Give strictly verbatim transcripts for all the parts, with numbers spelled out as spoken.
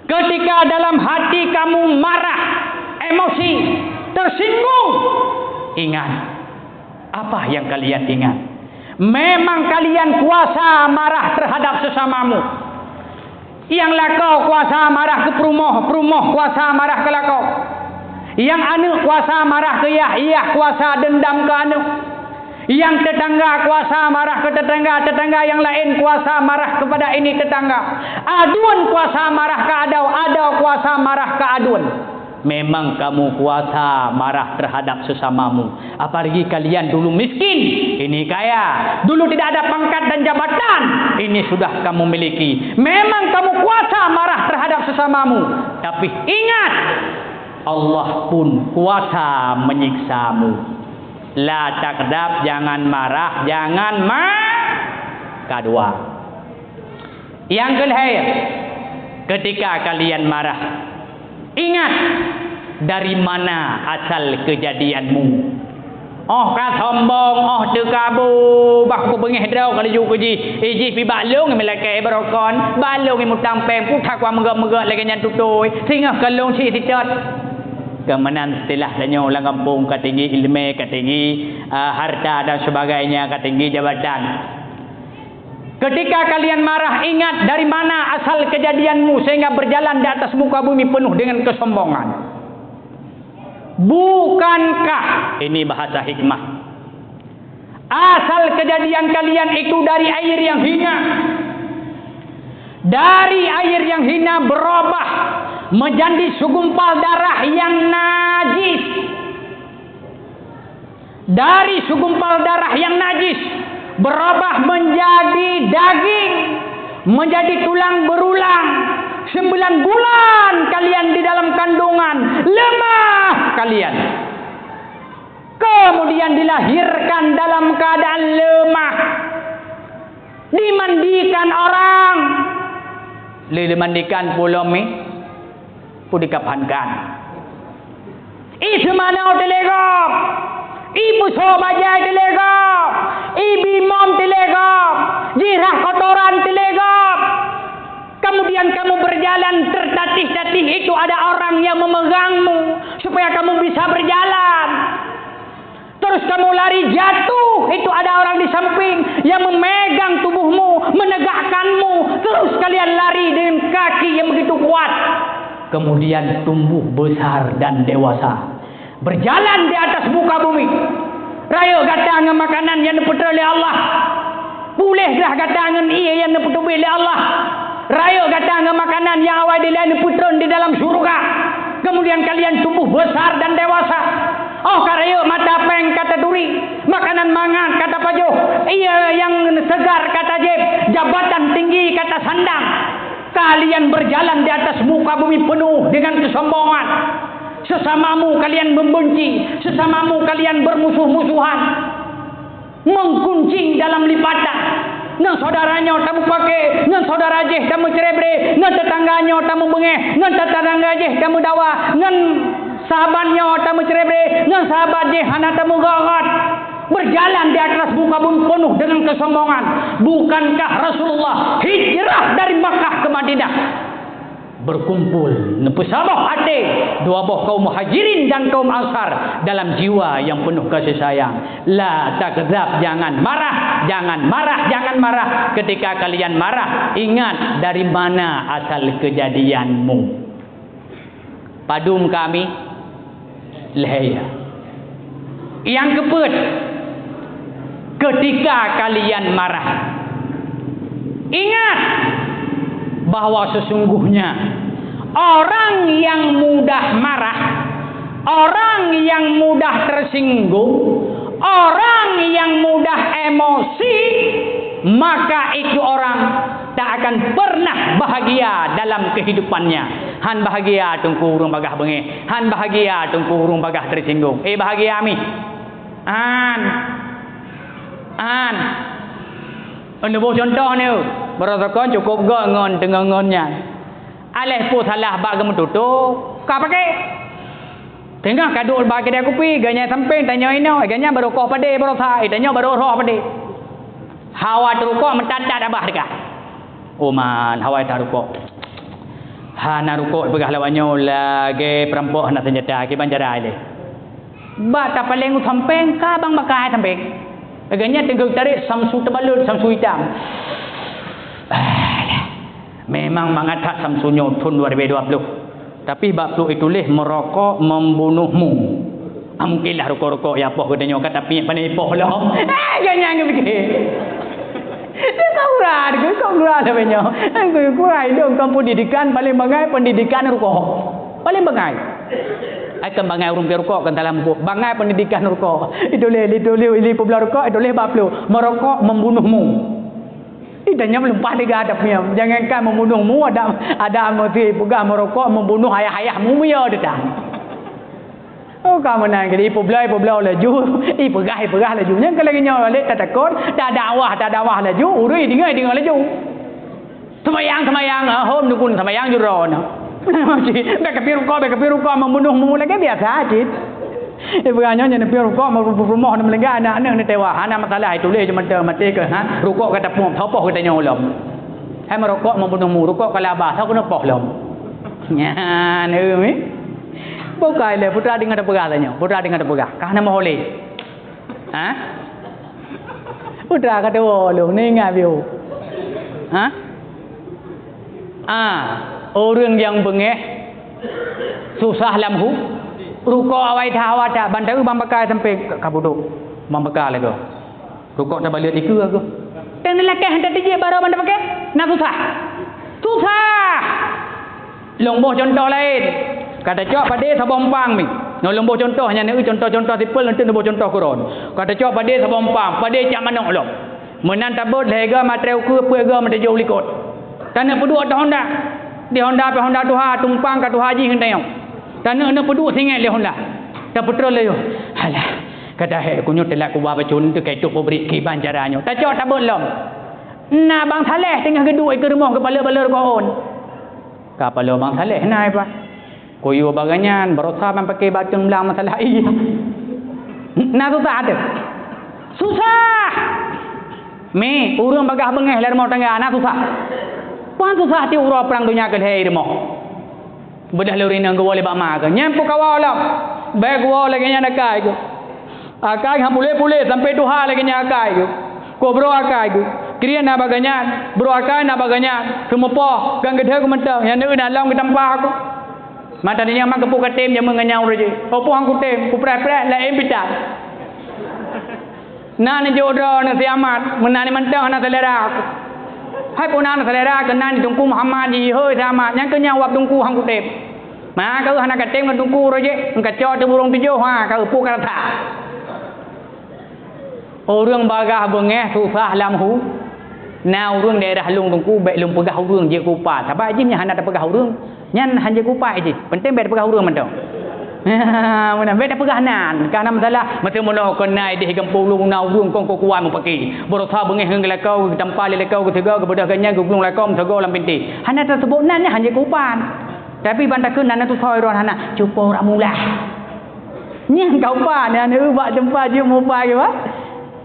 Ketika dalam hati kamu marah, emosi, tersinggung, ingat, apa yang kalian ingat? Memang kalian kuasa marah terhadap sesamamu. Nyang lakoe kuasa marah keu peurumoh, peurumoh kuasa marah keu lakoe. Nyang aneuëk kuasa marah keu yah, yah kuasa dendam keu aneuëk. Nyang teutangga kuasa marah keu teutangga, teutangga nyang laén kuasa marah keupada ini teutangga. Aduen kuasa marah keu adoe, adoe kuasa marah keu aduen. Memang kamu kuasa marah terhadap sesamamu. Apalagi kalian dulu miskin, ini kaya. Dulu tidak ada pangkat dan jabatan, ini sudah kamu miliki. Memang kamu kuasa marah terhadap sesamamu. Tapi ingat, Allah pun kuasa menyiksamu. La taghdab, jangan marah, jangan ma-, kadua. Nyang keulhèe, ketika kalian marah, ingat dari mana asal kejadianmu. Óh ka sombong, óh teukabu, bah kubeungéh droe ka laju keu jih. Eh, jih pi bak lôn meulakèe barokon, bak lôn mutang péng, putak kuah meugöt-meugöt lagèe nyan tutôi, singoh keu lôn cit sitot. Keumanan istilah tanyoe lam gampông ka tinggi ileumèe, ka tinggi, ah, harta dan sebagainya, ka tinggi jabatan. Ketika kalian marah, ingat dari mana asal kejadianmu sehingga berjalan di atas muka bumi penuh dengan kesombongan. Bukankah, ini bahasa hikmah, asal kejadian kalian itu dari air yang hina? Dari air yang hina berubah menjadi segumpal darah yang najis. Dari segumpal darah yang najis berubah menjadi daging, menjadi tulang berulang. Sembilan bulan kalian di dalam kandungan, lemah kalian. Kemudian dilahirkan dalam keadaan lemah, dimandikan orang. Lé dimandikan pulo mi, pu dikaphankan. Ié seumanoe teulegok, ié peusoe bajai teulegok, ié bimom teulegok, jirah kotoran teulegok. Kemudian kamu berjalan tertatih-tatih, itu ada orang yang memegangmu supaya kamu bisa berjalan. Terus kamu lari jatuh, itu ada orang di samping yang memegang tubuhmu, menegakkanmu. Terus kalian lari dengan kaki yang begitu kuat. Kemudian tumbuh besar dan dewasa. Berjalan di atas muka bumi. Rayeuk gata ngon makanan nyang neupeutrön lé Allah. Puléh dah gata ngon ié nyang neupeuteubiet lé Allah. Rayeuk gata ngon makanan nyang awai dilèe neupeutrön di dalam syeuruga. Kemudian kalian tumbuh besar dan dewasa. Óh ka rayeuk mata péng ka taturi, makanan mangat ka tapajoh, ié nyang seugar ka tajieb, jabatan tinggi ka tasandang. Kalian berjalan di atas muka bumi penuh dengan kesombongan. Sesamamu kalian membenci, sesamamu kalian bermusuh-musuhan. Meukuncing dalam lipatan. Ngon syedara nyoe tameupaké, ngon syedara jéh tameucré-bré, ngon teutangga nyoe tameubeungéh, ngon teutangga jéh tameudawa, ngon sahabat nyoe tameucré-bré, ngon sahabat jéh hana tameugöt-göt. Berjalan di atas muka bumi penuh dengan kesombongan. Bukankah Rasulullah hijrah dari Makkah ke Madinah? Berkumpul, neupeusaboh até dua boh kaum Muhajirin dan kaum Ansar dalam jiwa yang penuh kasih sayang. La taghdab, jangan marah, jangan marah, jangan marah. Ketika kalian marah, ingat dari mana asal kejadianmu. Padum kami lhèe. Nyang keupeuet, ketika kalian marah, ingat bahwa sesungguhnya orang yang mudah marah, orang yang mudah tersinggung, orang yang mudah emosi, maka itu orang tak akan pernah bahagia dalam kehidupannya. Han bahagia teungku ureuëng bagaih beungéh. Han bahagia teungku ureuëng bagaih tersinggung. Eh, bahagia mi? An. An. Neuboh contoh ni, beurasakon cukup gét ngon teungoh ngon nyan. Aléh peue salah bak geumeututoe, ka pakai. Teungoh ka duek bak keudè kupi, gobnyan sampéng tanyoe inoe, gobnyan barô koh padé baroesa, eh, tanyoe barô roh padé. Hawa teurukok meutat-tat abah teuka. Uman, hawa teurukok. Hana rukok peugah lawak nyoe lagée peurampok hana seunjata, kiban cara ilée. Bak tapaleng u sampeng, ka bang bakai sampeng. Lagée nyan teungoh tarek samsu teubalot, samsu itam. Alah, memang mangat that samsu nyoe thon dua ribu dua puluh. Tapi bak pluek ituléh meurokok membunuhmu. Ah, mungkinlah rukok-rukok ya poh geutanyoe ka tapi pandai poh lom. Ah, jangan geupiké. Dia kau urat, kau urat apa nyoe? Kau urat dong, kau pendidikan paling bangai pendidikan rukok. Paling bangai. Ai kan bangai ureuëng rukok kan dalam buku. Bangai pendidikan rukok. Ituléh, ituléh, ili publoe rukok, ituléh bak pluek. Merokok membunuhmu. Ih, dan nyan lumpah tiga adab nyan. Jangankan membunuhmu, ada, ada mesti peugah merokok membunuh ayah-ayahmu, ya, dia dah. Oh, ka meunan, jadi ipubloe, ipubloe laju, ipeugah, ipeugah laju. Nyan ka lagée nyoe, lé tataköt, tadakwah, tadakwah laju, ureuëng ideungoe, ideungoe laju. Seumayang, seumayang, ah, hom dukun seumayang jurona. Bèk kapiep rukok, bèk kapiep rukok, membunuhmu lagée biasa cit. Ipeugah nyoe, nyan piep rukok, rumoh, rumoh, meulingga aneuk, aneuk neutewa, hana masalah, ituléh cuma maté keu, ha, rukok ka tapeuet, soe poh geutanyoe lom. Hai meurukok membunuhmu, rukok ka laba, soe keuneuk poh lom. Nyan, eh, mi. Bukai lé, putra deungoe tapeugah tanyoe, putra deungoe tapeugah. Ka hana meuho lé. Ha? Putra ka tuwo lôn, neuingat piôh. Ha? Ah, ureuëng nyang beungéh susah lam hu-, rukok awai that, awai that, ban taeu bang baka sampé ka, ka budok. Bang baka lagoe. Rukok tabalot dikeue aku. Tang neulakèe han tateujiek baroe ban tapaké, na susah. Susah! Lôn boh cuntoh laén. Ka tacok padé saboh umpang mi. Nyoe lôn boh cuntoh, nyan neueu cuntoh-cuntoh sipil, nanti neuboh cuntoh keu droen. Ka tacok padé saboh umpang, padé cak manok lom. Meunan tabot lhèe goe matré ukeue, peuet goe meutujoh likot. Taneuk peuduek ateueh honda. Di honda pih honda tuha, tumpang ka tuha jih ngon tanyoe. Taneuk neuk peuduek singèt lé honda. Tapeutrön laju. Alah, ka dahé ku nyoe teulat kuba bacut teuh, ka ituek peubriek kiban cara nyoe. Tacok tabot lom. Na Bang Saleh teungoh geuduek ikeue rumoh keu paleue-paleue rukok ôn. Ka paloe Bang Saleh na iba. Kuyue bak geuhnyan, barosa ban paké bateueng blang masalah ie. Na susah teuh. Susah! Mi, ureuëng bagah beungéh lam rumoh tangga, na susah. Pan susah tiep uroe prang donya keu lhèe rumoh. Beudah lôn rinong geuwoe lé bak ma keuh. Nyan peukawa lom. Bèk geuwoe lagée nyan akai keuh. Akai han puléh-puléh sampoe tuha lagée nyan akai geuh. Kobro akai geuh. Kriet na bak geuhnyan, bro akai na bak geuhnyan. Seumeupoh, kan geuthée keu mantong, nyang neueu na lom geutampa aku. Mata nyan mak geupeu katem jameun ngon nyan uroe jih. Peue han kutem, kupreh-preh laén pita. Na neujok droeneuh si Amat, meunan mantong hana selera aku. Hai peue na selera keunan di Teungku Muhammad jih, hôi si Amat, nyan keuh nyang wab Teungku han kutem. Ma keuh hana katem ngon Teungku uroe jih, eungkacok teuburong tujoh, ha, keuh peue ka rasa. Ureuëng bagah beungéh susah lam hu-, na ureuëng daerah lôn Teungku, bèk lôn peugah ureuëng jeuet keu upat. Sabab jih nyan hana tapeugah ureuëng, nyan han jeuet keu upat jih. Penting bèk tapeugah ureuëng mantong. Meunan bèk tapeugah nan, ka na masalah. Meuteumeunoe keunan idéh gampông lôn na ureuëng kong kuat meupaké. Barosa beungéh ngon geulakau, geutampa lé lakau, geusigoe, geubeudôh geuhnyan, geuglong lakau, meusigoe lam pinté. Hana taseubut nan nyan han jeuet keu upat. Tapi ban takheun nan tusoe droe hana, cupo rak mulah. Nyang ka upat, nyang neueu bak teumpat jeuet mupat geuh, bah.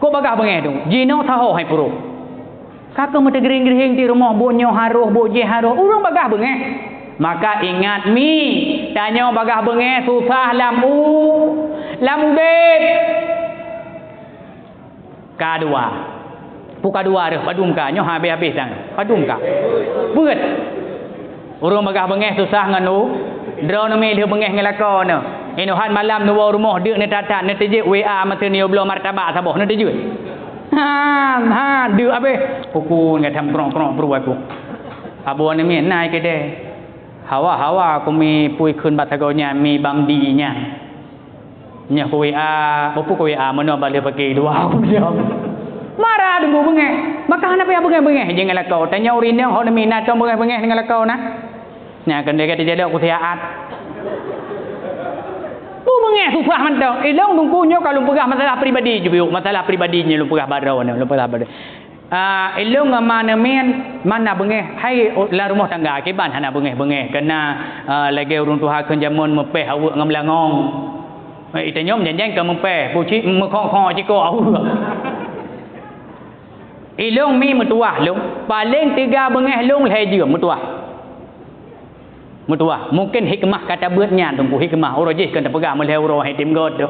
Kok bagah beungéh tu, jinoe sahoe hai purôh. Ka keuh meuteugrieng-grieng di rumoh, buet nyoe harôh, buet jéh harôh, ureuëng bagah beungéh. Maka ingat mi, tanyoe bagah beungéh susah lam u-, lam udép. Ka dua. Peue ka dua reuh, padum ka, nyoe habéh-habéh sang. Padum ka. Beuet. Ureuëng bagah beungéh susah ngon u-, droeneuh mi lheueh beungéh ngon lakoe neuh. Inoe hat malam neuwoe rumoh deuk neutatan, neuteujeut W A meuteun niyue bloe martabak saboh, neuteujeut. Han, han, deuk habéh. Pukul ngon tham krong-krong pruet ku. Abo neuh mi nai keudeh. Hawa-hawa ku mi pui kheun bak sagoe nyan, mi bamdi nyan. Nyoe ku W A, peue ku W A, meunoe bak lheueh pagi dua ku diam. Mara teungku beungéh. Maka hana payah beungéh-beungéh jih ngon lakoe. Tanyoe ureuëng inong hok neumi na cong beungéh-beungéh ngon lakoe na. Nyan keuneuk ka teujalok ku siat. Peue beungéh susah mantong. Ilong teungku nyoe ka lôn peugah masalah pribadi jih, masalah pribadi nyoe lôn peugah baroe nyoe, lôn peugah baroe. Ah, ilong ngon ma neumin, ma na beungéh, hai, lam rumoh tangga, kiban hana beungéh-beungéh. Keunan, ah, lagée ureuëng tuha kheun jameun meupéh aweuek ngon meulangong. Eh, tanyoe janjan ka meupéh, pucit meukhong-khong ciko aweuek. Ilong mi meutuwah lôn, paleng teuga beungéh lôn lhée jeuem meutuwah. Meutuwah, mungken hikmah ka tabeuet nyan, Teungku, hikmah. Uroe jih keu tapeugah meulhèe uroe hai tim göt tu.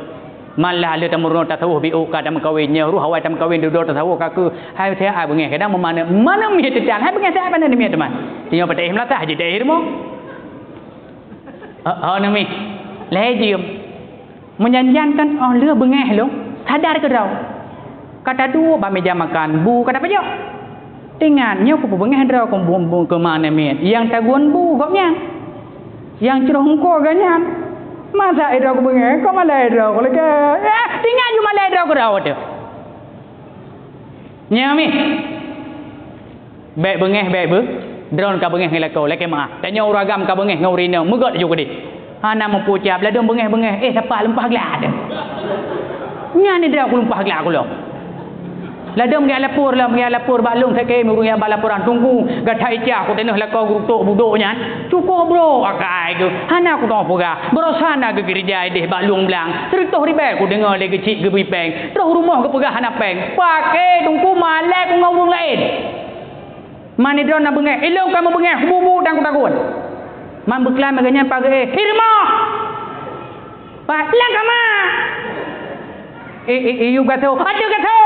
Malah lheueh tameurunoe tasawuf biôk ka tameukawen, nyoe roh awai tameukawen dudoe tasawuf ka keu, hai siat ai beungèh kadang meumaneuk, maneuk miet teutan, hai beungèh siat ai paneuk miet teuma. Tanyoe patéh meulasah jiteuh rumoh. Ho, ho neumi. Lhèe jeuem. Meujan-jan kan óh lheueh beungèh lôn, sadar keudroe. Ka taduek bak meuja makan, bu ka tapajoh. Teuingat, nyoe kupeubeungèh droe keu bu, bu keu ma namiet. Nyang tagun bu gobnyan. Nyang croh eungkôt gobnyan. Masa droe kubeungèh, kok malèe droe kulakèe. Eh, teuingat ju malèe droe keudroe teuh. Nyan mi. Bèk beungèh, bèk beu-, droeneuh ka beungèh ngon lakoe, lakèe meu'ah. Tanyoe ureueng agam ka beungèh ngon ureueng inong, meugot ju keudeh. Hana meupucap, ladôm beungèh-beungèh, eh, sapat lumpah glak teuh. Nyan ni droe ku lumpah glak kulom. Ladôm geulapor lom, geulapor bak lôn sakét ureueng nyang ba laporan, "Teungku, gata icah ku teunoh lakoe geurutok budok nyan." Cukôp brôk akai geuh, hana kuteumé peugah. Baroesa na geukeureuja idéh bak lueng blang, sireutôh ribèe kudeungö lé geuchik geubri péng, troh rumoh geupeugah hana péng. Pakè Teungku malèe ku ngon ureueng laén. Man droeneuh na beungèh, ilôn ka meubeungèh, kubu-bu dan kutagun. Man beuklam lagèe nyan pageue, "Hi rumoh!" Pat, "Lam kama!" Eh, eh, eh, yue gasoe, "Ateueh gasoe!"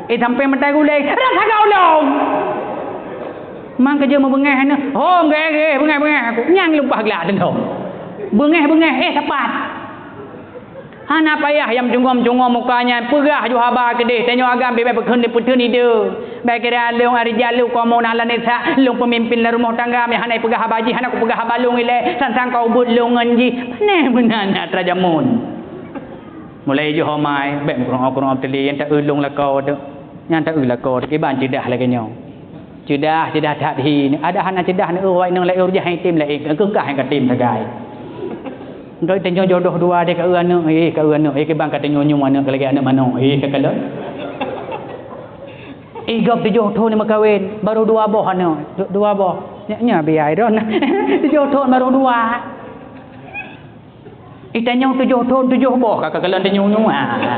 Eh, sampéng meutai gulèe, "Rasa gaulông!" Man keujeuet meubeungèh aneuk, "Hom, gèh, gèh, beungèh, beungèh aku." Nyang lumpah glak teuntô. Beungèh, beungèh, eh, sapat. Hana payah nyang meutungom-tungom muka nyan, peugah ju haba keudeh, tanyoe agam bèk peutheun-peutheun ide. Bèk kira lôn ari jalu kamoe na lam desa, lôn peumimpin lam rumoh tangga, meuhana peugah haba jih, hana kupeugah haba lôn ilèe, sang-sang ka ubit lôn ngon jih. Pane meunan na atra jameun. Mulai jih homai, bèk meukeurong-keurong teuli, nyang ta-eu lôn lakoe teuh. Nyang ta-eu lakoe teuh, kiban ceudah lagèe nyoe. Ceudah, ceudah that hi. Ada hana ceudah, neu-eu awak inong laén, ureueng jih item laén, keukah nyang ka tem sagai. Engkau tanyoe jodoh dua deh ka eu aneuk, eh, ka eu aneuk, eh, kiban ka tanyoe nyoe aneuk lagèe aneuk manok, eh, ka kalon. Eh, gob tujoh thon meukawen, baru dua boh aneuk, du-, dua boh. Nyak, nyak biaya droen. Tujoh thon baru dua. Eh, tanyoe tujoh thon, tujoh boh ka, ka kalon tanyoe nyoe. Ha, ha.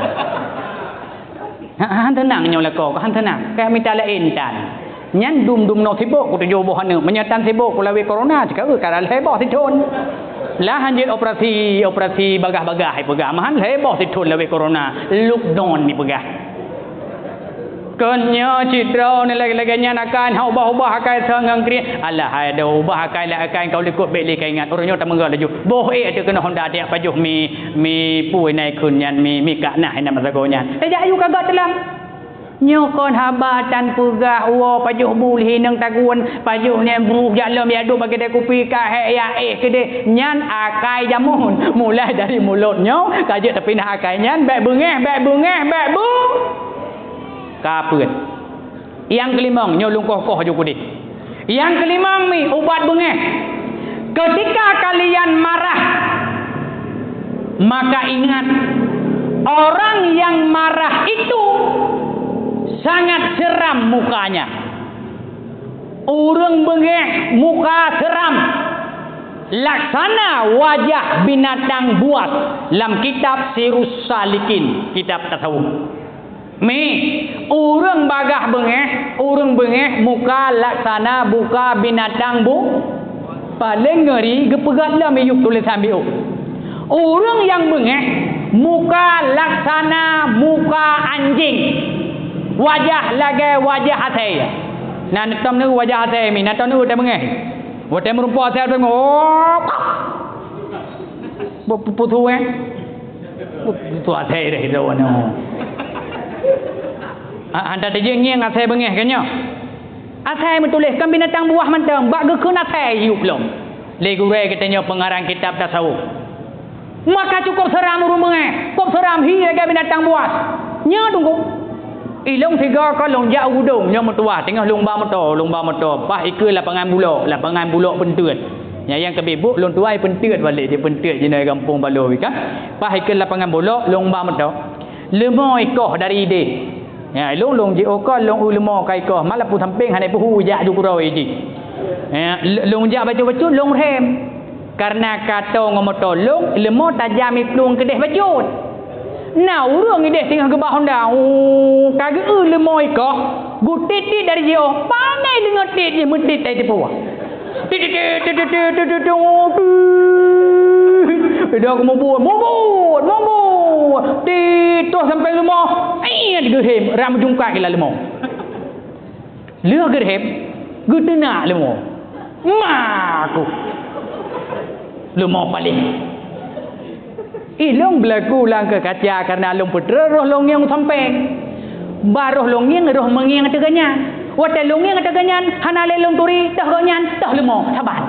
Ha, han teunang nyoe lakoe, han teunang. Ka mita laén tan. Nyan dum-dum noe sibok ku tujoh boh aneuk. Meunyoe tan sibok ku lawét corona, cit ka, ka lhèe boh sithon. Lah han jeuet operasi, operasi bagah-bagah ipeugah. Meuhan lhèe boh sithon lawét corona. Lockdown ipeugah. Kon nyoe cit droeneuh lagèe-lagèe nyan akai, hana ubah-ubah akai song ngon kriet. Alah hai, ada ubah akai lé akai, kau likot bèk lé kaingat. Ureueng nyoe tameugot laju. Boh ék teuh keunoe honda tiak pajoh mi, mi pui nai kheun nyan, mi, mi kak nah inan meusagoe nyan. Tajak aju ka got teulam. Nyoe kon haba tan peugah, woe pajoh bu lé inong tagun, pajoh nyan bruh jak lom jak duek bak keudè kupi ka hék jak éh keudeh. Nyan akai jameun. Mulai dari mulot nyoe ka jeuet tapinah akai nyan, bèk beungèh, bèk beungèh, bèk beu-, Ka peuet. Nyang keulimong, nyoe lôn koh-koh ju keudeh. Nyang keulimong mi ubat beungèh. Ketika kalian marah, maka ingat, orang yang marah itu sangat seram mukanya. Ureueng beungèh muka seram, laksana wajah binatang buas, lam kitab Sirus Salikin, kitab tasawuf. Mi, ureueng bagah beungèh, ureueng beungèh muka laksana muka binatang bu-, paleng ngeuri geupeugöt lom i yup tulésan biôh. Ureueng nyang beungèh muka laksana muka anjing, wajah lagèe wajah asèe. Na tom neu wajah asèe mi, na tom neu watèe beungèh. Watèe meurumpok asèe, oh, bu-, bu-, bu-, tu, eh. Tuha asèe deh droeneuh. Ha, hana tajeuet ngieng asèe beungèh kan nyoe. Asèe meutuléh kon binatang buas mantong, bak geukheun asèe yup lom. Lé gurèe geutanyoe peungarang kitab tasawuf. Maka cukôp seram ureueng beungèh, cukôp seram hi lagèe binatang buas. Nyoe teungku. Ilôn sigoe kon lôn jak u Geudong, nyoe meutuwah, teungoh lôn ba moto, lôn ba moto, paih ikeue lapangan bulok, lapangan bulok peunteut. Nyang, nyang keubiet buet lôn tuwai peunteut balek, di peunteut jinoe gampông balo kan. Paih ikeue lapangan bulok, lôn ba moto. Leumo ikoh dari idéh. Ya, lôn, lôn jiôh kon, lôn eu leumo ka ikoh, malah peusampéng hana peuhu jak ju keudroe jih. Ya, l-, lôn jak bacut-bacut, lôn rem. Kareuna ka tô ngon moto lôn, leumo tajam i plueng keudéh bacut. Na ureueng idéh teungoh geuba honda, uu, ka geu-eu leumo ikoh, geutit-tit dari jiôh, pane deungon tit jih meutit tai teupue. Tit, tit, tit. Dah mubuet, mubuet, mubuet. Titoh sampai rumoh, eh, geurhem, rak meujungkat keu lam leumo. Lheueh geurhem, geuteunak leumo. Maku. Leumo paléh. Ilôn beulaku lam keu kaca kareuna lôn peutrok roh lôn ngieng sampéng. Bak roh lôn ngieng, roh meungieng ateueh gobnyan. Watée lôn ngieng ateueh gobnyan, hana lé lôn turi, toh gobnyan, toh leumo, saban.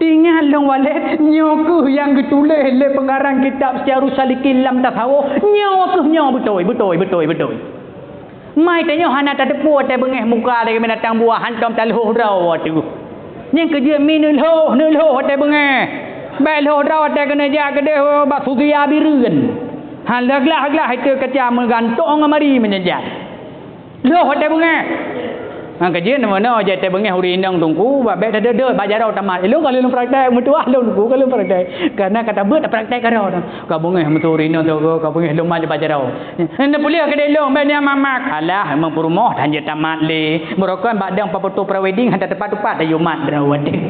Ingat lôn walét, nyoe kheueh nyang geutuléh lé peungarang kitab Syiarus Salikin lam tasawuf. Nyoe kheueh nyoe beutôi, beutôi, beutôi, beutôi. Mai tanyoe hana tateupeue watée beungéh muka lagée binatang buah, hantom talhôh droe teuh. Nyang keujeuet mi neulhôh, neulhôh watée beungéh. Bék lhôh droe watée keuneuk jak keudeh bak Suzuya Bireuen. Han glah-glah itu kaca meugantok ngon mari meunyan jak. Lhôh watée beungéh. Han keujeuet meunoe jai watée beungéh ureueng inong teungku, bék tadeuet-deuet bak jaroe tamat. Ilôn ka lôn praktek, meutuah lôn teungku ka lôn praktek. Kareuna ka tabeuet praktek karoe. Ka beungéh meuteuri nyoe teuh, ka beungéh leumat bak jaroe. Neupeuleueh keudeh lôn, bék nyan mamak. Alah, meupeurumoh tan jeuet tamat lé. Meurokon bak dong papeutôh pre-wedding, hana teupat-teupat tayue mat droe watée.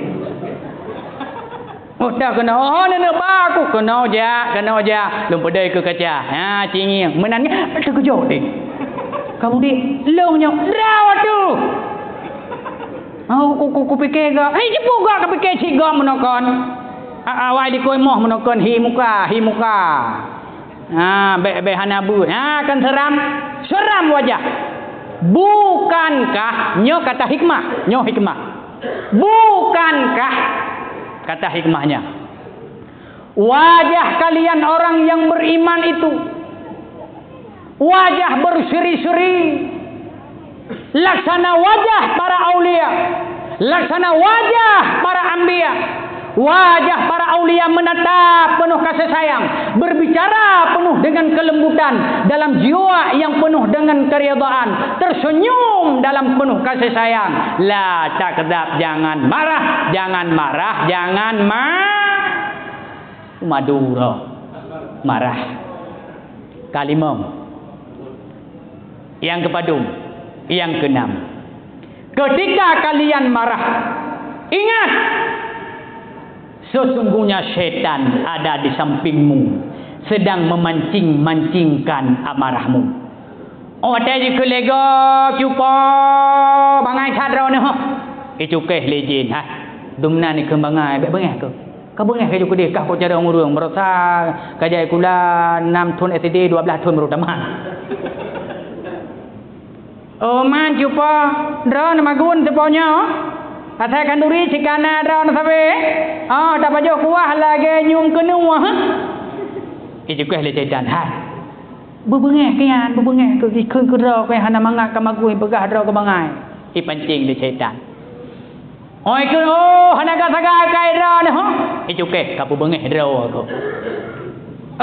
Oh, dah keunoe, oh, neuneuek ba aku. Keunoe jak, keunoe jak. Lôn peudai keu kaca. Ha, cingieng. Meunan nyan, teukeujot deh. Ka budi, lôn nyoe, droe teuh. Oh, ku, ku, kupike gak. Hei, jipeugah kapike cit gak meunoe kon. A, awai likot moh meunoe kon hi muka, hi muka. Ha, bék, bék hana beuet. Ha, kan seram? Seram wajah. Bukankah, nyoe kata hikmah, nyoe hikmah. Bukankah, kata hikmahnya, wajah kalian orang yang beriman itu wajah berseri-seri, laksana wajah para aulia, laksana wajah para anbiya. Wajah para aulia menatap penuh kasih sayang, berbicara penuh dengan kelembutan, dalam jiwa yang penuh dengan keridhaan, tersenyum dalam penuh kasih sayang. La takdzab, jangan marah, jangan marah, jangan ma-, Madura. Marah. Kalimong. Nyang keupadum, nyang keunam. Ketika kalian marah, ingat, sesungguhnya setan ada di sampingmu, sedang memancing-mancingkan amarahmu. Oh, watée jikheun lé gob, cupo, bangai that droeneuh. Icukéh lé jén, "Hai, dumnan ikheun bangai, bék beungéh keuh." Ka beungéh keu jukudeh, kah po carông ureuëng, baroesa ka jai sikula enam thon S D, dua blaih thon baru tamat. Oh, man cupo, droeneuh magun cupo nyoe. Asai khanduri cit kana droeneuh sabe. Oh, tapajoh kuah lagée nyum keunoe. Icukéh lé syaitan, "Hai, beubeungéh keu nyan, beubeungéh keu jikheun keu droe keu nyang hana mangat ka magun peugah droe keu bangai." Ipancéng lé syaitan. Oi keu, oh, hana ka sagai kai droeneuh, ho? Icukéh, ka peubeungéh droe keuh.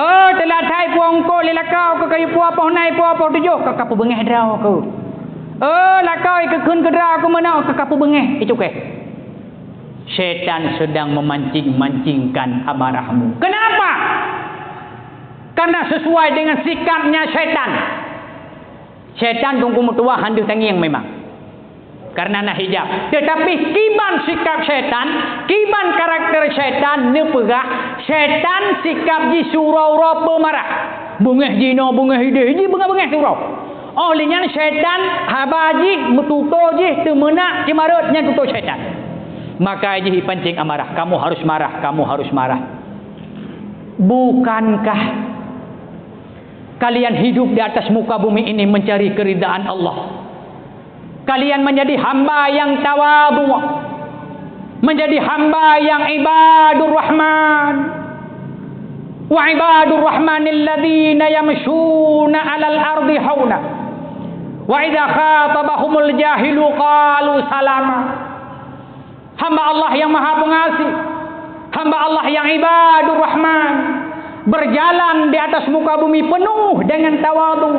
Oh, teulat that ipuwoe eungkôt lé lakoe keuh, ka ipuwoe poh na, ipuwoe poh tujoh, ka, ka peubeungéh droe keuh. Oh, lakoe ikheun keu droe keuh meunoe, ka, ka peubeungéh, icukéh. Syaitan sedang memancing-mancingkan amarahmu. Kenapa? Karena sesuai dengan sikapnya syaitan. Syaitan teungku meutuwah han deuh tangieng memang. Karena na hijab. Tetapi kiban sikap syaitan, kiban karakter syaitan neupeugah, syaitan sikap jih siuroe-uroe peumarah. Beungéh jinoe, beungéh idéh, jih beungéh-beungéh siuroe. Oh lheueh nyan syaitan haba jih, meututoe jih, teumeunak, teumarot, nyan tutoe syaitan. Maka jih ipancéng amarah, "Kamu harus marah, kamu harus marah." Bukankah kalian hidup di atas muka bumi ini mencari keridaan Allah? Kalian menjadi hamba yang tawadhu, menjadi hamba yang ibadur rahman. Wa ibadur rahmanil ladzina yamshuna 'alal ardi hauna. Wa idza khatabahumul jahilu qalu salama. Hamba Allah yang Maha Pengasih, hamba Allah yang ibadur rahman, berjalan di atas muka bumi penuh dengan tawadhu,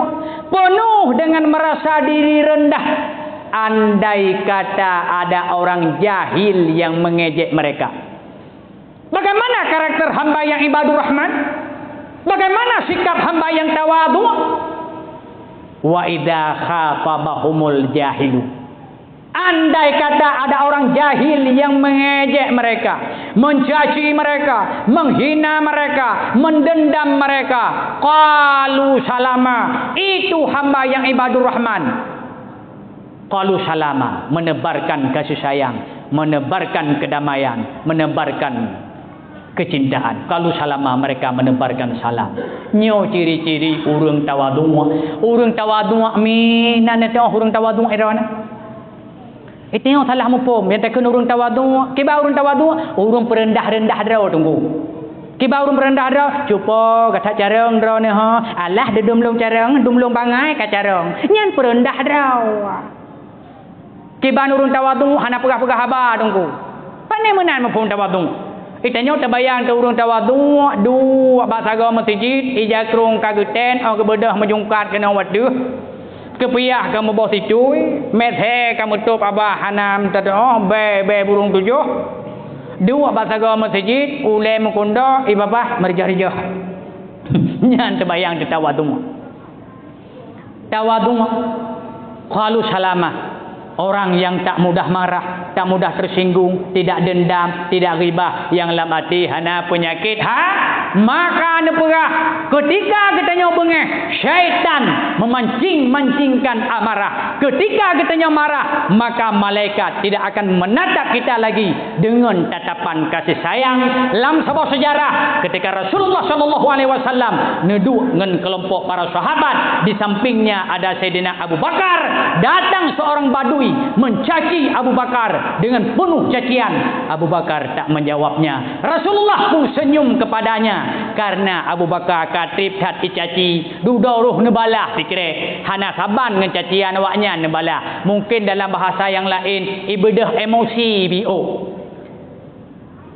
penuh dengan merasa diri rendah. Andai kata ada orang jahil yang mengejek mereka. Bagaimana karakter hamba yang ibadur rahman? Bagaimana sikap hamba yang tawadhu? Wa idza khatabahumul jahilu. Andai kata ada orang jahil yang mengejek mereka, mencaci mereka, menghina mereka, mendendam mereka, qalu salama, itu hamba yang ibadur Rahman. Qalu salama, menebarkan kasih sayang, menebarkan kedamaian, menebarkan kecintaan. Qalu salama, mereka menebarkan salam. Nyoe ciri-ciri ureuëng tawadhu'. Ureuëng tawadhu' mina na teuh ureuëng tawadhu' droe na. Itu nyang salah muphom, nyang takheun ureuëng tawadhu'. Kiban ureuëng tawadhu', ureuëng peureundah-reundah droe teungku. Kiban ureuëng peureundah droe, cupo gata carông droeneuh ho, alah dum lôn carông, dum lôn bangai ka carông. Nyan peureundah droe. Kiban ureuëng tawadhu' hana peugah-peugah haba teungku. Pane meunan muphom tawadhu'. Itanyoe tabayang teuh ureuëng tawadhu', duek bak sagoe meuseujid, ija krong ka geutén, óh geubeudôh meujungkat keunoe wateuh. Keupiah ka meuboh situi, mét hé ka meutôb abah hana meutateuoh, bée-bée burông tujoh. Duek bak sagoe meuseujid, ulée meukundo, ié babah meurijah-rijah. Nyan tabayang teuh tawadhu'. Tawadhu', qalu salama. Orang yang tak mudah marah, tak mudah tersinggung, tidak dendam, tidak ghibah, yang lam hati hana penyakit ha, maka neupeugah, ketika geutanyoe beungéh, syaitan memancing-mancingkan amarah. Ketika geutanyoe marah, maka malaikat tidak akan menatap kita lagi dengan tatapan kasih sayang. Lam saboh sejarah, ketika Rasulullah sallallahu alaihi wasallam neuduek ngon kelompok para sahabat, di sampingnya ada Saidina Abu Bakar, datang seorang badui mencaci Abu Bakar dengan penuh cacian. Abu Bakar tak menjawabnya. Rasulullah pun senyum kepadanya, karena Abu Bakar ka treb that icaci, dudoe roh neubalah, pikrée, hana saban ngon cacian awaknyan neubalah. Mungkin dalam bahasa yang lain, ibeudôh emosi biôh.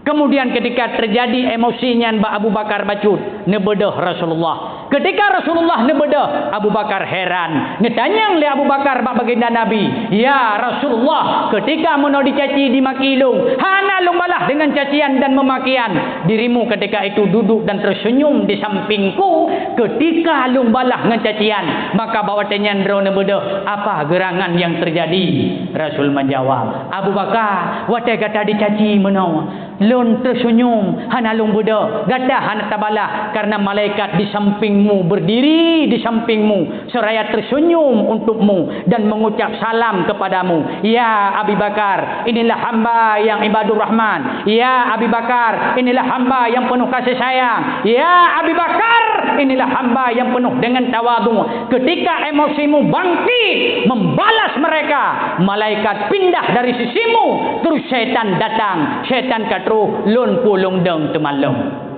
Kemudian ketika terjadi emosi nyan bak Abu Bakar bacut, neubeudôh Rasulullah. Ketika Rasulullah neubeudôh, Abu Bakar heran. Neutanyong lé Abu Bakar bak baginda Nabi, "Ya Rasulullah, ketika meunoe dicaci dimaki lôn, hana lôn balah dengan cacian dan memakian. Dirimu ketika itu duduk dan tersenyum di sampingku, ketika lôn balah ngon cacian, maka bak watée nyan droeneuh neubeudôh apa geurangan yang terjadi?" Rasul menjawab, "Abu Bakar, watée gata dicaci meunoe, lôn teusenyum, hana lôn beudôh, gata hana tabalah, karena malaikat di sampingmu berdiri di sampingmu, seraya tersenyum untukmu dan mengucap salam kepadamu. Ya Abi Bakar, inilah hamba yang ibadur Rahman. Ya Abi Bakar, inilah hamba yang penuh kasih sayang. Ya Abi Bakar, inilah hamba yang penuh dengan tawadhu." Ketika emosimu bangkit membalas mereka, malaikat pindah dari sisimu, terus syaitan datang. Syaitan ka troh, lôn pulung dong teumalong.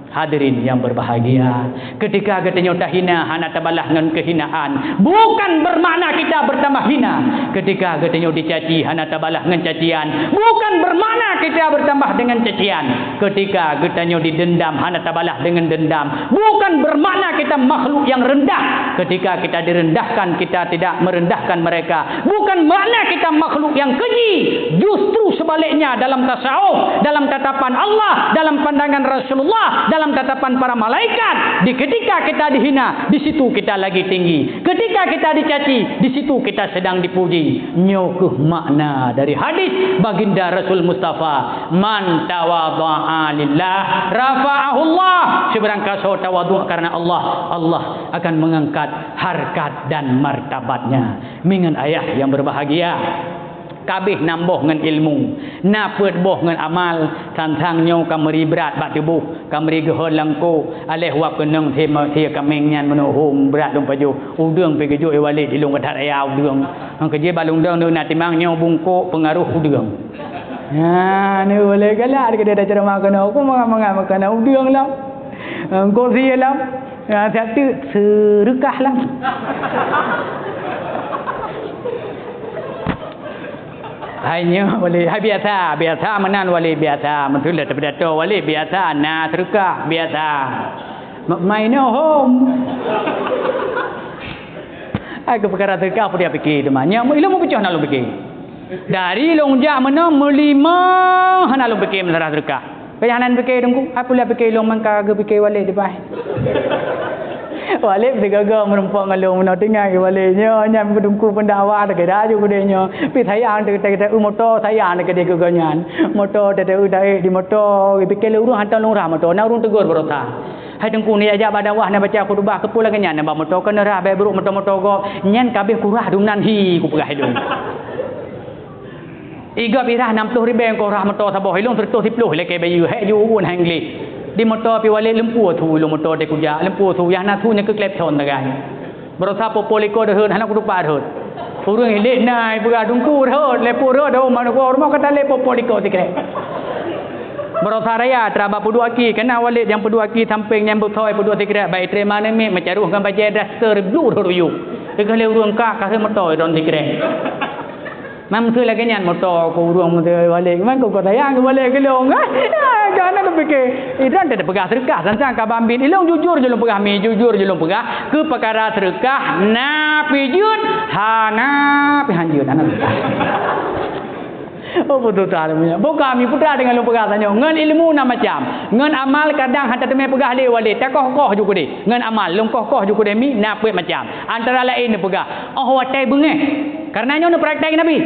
Hadirin yang berbahagia, ketika geutanyoe tahina hana tabalah ngon kehinaan, bukan bermakna kita bertambah hina. Ketika geutanyoe dicaci hana tabalah ngon cacian, bukan bermakna kita bertambah dengan cacian. Ketika geutanyoe didendam hana tabalah dengan dendam, bukan bermakna kita makhluk yang rendah. Ketika kita direndahkan, kita tidak merendahkan mereka. Bukan makna kita makhluk yang keji. Justru sebaliknya, dalam tasawuf, dalam tatapan Allah, dalam pandangan Rasulullah, dalam tatapan para malaikat, di ketika kita dihina, di situ kita lagi tinggi. Ketika kita dicaci, di situ kita sedang dipuji. Nyoe kheueh makna dari hadis Baginda Rasul Mustafa, "Man tawadha'a lillah, rafa'ahullah." Sibarang kasoe tawadhu' karena Allah, Allah akan mengangkat harkat dan martabatnya. Mingan ayah yang berbahagia, kabeh na boh ngon ilmu, na peuet boh ngon amal, sang-sang nyoe ka meuri brat bak tuboh, ka meuri geuhon lam kôk, aléh wab keunong sie, sie kaméng nyan meunoe hom brat lôn pajoh, udeueng pih geujok i walét di lôn ka that raya udeueng. Nyang keujeuet bak lôn dong na timang nyoe bungkôk peungaroh udeueng. Nyan, ulée galak dikeue ceramah keunoe, ku mangat-mangat meukeuna udeueng lom. Engkôk sie lom. Ya, siap tu seureukah lah. Hai nyoe wali, hai biasa, biasa meunan wali biasa, meuteun dah teupidato wali biasa, na seureukah biasa. Ma-, main home. Ai keu peukara seureukah peue dia pike teuma. Nyoe ilmu peucah na lôn pike. Dari lôn jak meunoe meulimong hana lôn pike masalah seureukah. Payah nan pike teungku, ai pula pike lôn mangka geupike walét dibai. Walid sigoe-goe meureumpok ngon lôn meunoe, tinggai Walid nyoe nyan peuteungku pendakwah teuka aju keudeh nyoe. Pi sayang teuka-teuka moto sayang teuka di keudeh nyan. Moto teuka taék di moto, pike lé ureuëng hantom lôn rhah moto, na ureuëng teugor baroesa. Hai teungku, ni jak bak dakwah na baca khutubah, keupeue lagée nyan na bak moto, keuneurhah bék brok moto-moto gob, nyan ka abéh kurhah dum nan hi kupeugah lôn. Igob irhah nam ploh ribée keu rhah moto saboh, ilong seureutôh siploh ilakée bayeue, hék ju uun hai English. Di moto pi Walid lumpue su ilong moto teuka kujak, lumpue su yah na su nyang keu klepton tagai. Baroesa popo likot rhot, hana kutupat rhot. Ureuëng ilek na ipeugah teungku rhot, lé pu rhot, oh, manusia rumoh kata lé popo likot sikrek. Baroesa raya, teraba peuduek aki, kena Walid nyang peuduek aki sampéng nyang beutôi peuduek sikrek, baik terima neumik, meucaroh ngon bajée daster, blu rhot uyuek. Teuka lé ureuëng ka, ka rhot moto idon sikrek. Mam keu lagée nyan moto keu ureuëng meuseu Walid. Man keu kota yang keu Walid keu lôn. Ka na teupike. Idon teupeugah seureukah sang-sang ka bambit. Ilong jujur je lôn peugah mi, jujur je lôn peugah. Keu peukara seureukah na pi jeuet, hana pi hanjeuet. Hana pi. Oh, beutôi that. Buka mi putra dengan lôn peugah tanyoe. Ngon ilmu na macam. Ngon amal kadang hana teumé peugah lé Walid. Takoh-koh ju keudeh. Ngon amal lôn koh-koh ju keudeh mi na peuet macam. Antara laén neupeugah, oh watée beungéh. Karena nyoe neupraktek Nabi.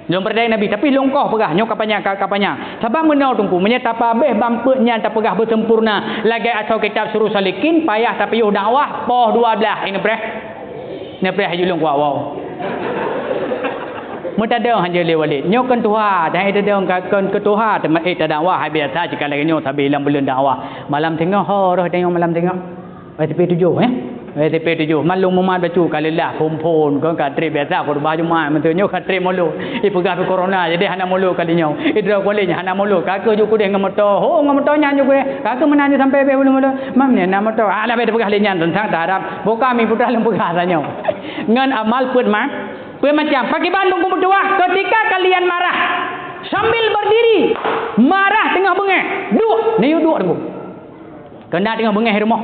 Lôn peureudai Nabi, tapi lôn koh peugah, nyoe ka panyang, ka, ka panyang. Sabab meunoe teungku, meunyoe tapabéh bak peuet nyan tapeugah beuseumpurna, lagée asoe kitab Sirus Salikin, payah tapiôh dakwah poh dua blaih, eh, neupreh. Neupreh aju lôn kuat wow. Meutadong hana lé Walid. Nyoe kon tuha, dan tadong ka kon keu tuha, teuma, eh, tadakwah hai biasa, cit ka lagée nyoe sabe lam buleuen dakwah. Malam teungoh ho roh tanyoe malam teungoh. Wai sipi tujoh, eh? Wai sipi tujoh. Malum umat bacut ka leulah phon-phon, kon ka trép biasa khutbah Jumat, meuteunyoe ka trép mulod. Ipeugah pi corona, jadi hana mulod kali nyoe. Idroe kuali nyan hana mulod. Ka keuh ju keudeh ngon moto. Ho, ngon moto nyan ju keudeh. Ka keuh meunan ju sampai beh ulôn mulod. Mam nyan na moto. Ah, dah beh peugah lé nyan teuntang taharap. Buka mi putra lôn peugah tanyoe. Ngon amal peuet ma-, peuet macam. Pakiban lôn kumeutuah, ketika kalian marah, sambil berdiri, marah teungoh beungéh. Duek, neuyue duek teungku. Keunan teungoh beungéh rumoh.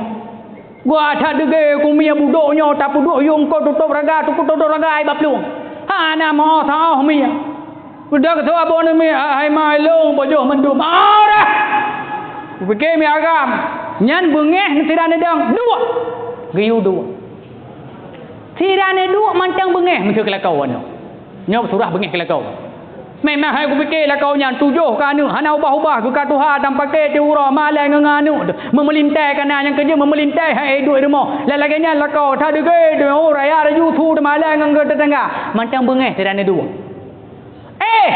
Gua that deugé keu mie budok nyoe tapeuduek yong ko tutôp raga, tukut tutôp raga ai bak plueng. Hana mo saoh mie. Udah keusua boh mie, hai ma ilong bojoh mandum. Arah! Kupike mie agam. Nyan beungéh sira neudong, duek. Geuyue duek. Sira neuduek mantong beungéh meukeue keulakoe nyoe. Nyoe surah beungéh keulakoe. Memang hai kupike lakoe nyan tujoh ka aneuk hana ubah-ubah, geuka tuha dan pake ti uroe malée ngon aneuk. Meumeulintai ka na nyang keujeuet meumeulintai hai duek rumoh. Lagée nyan lakoe that deugé, oh, raya laju su teumalée ngon tetangga. Mantong beungéh sira neuduek. Eh,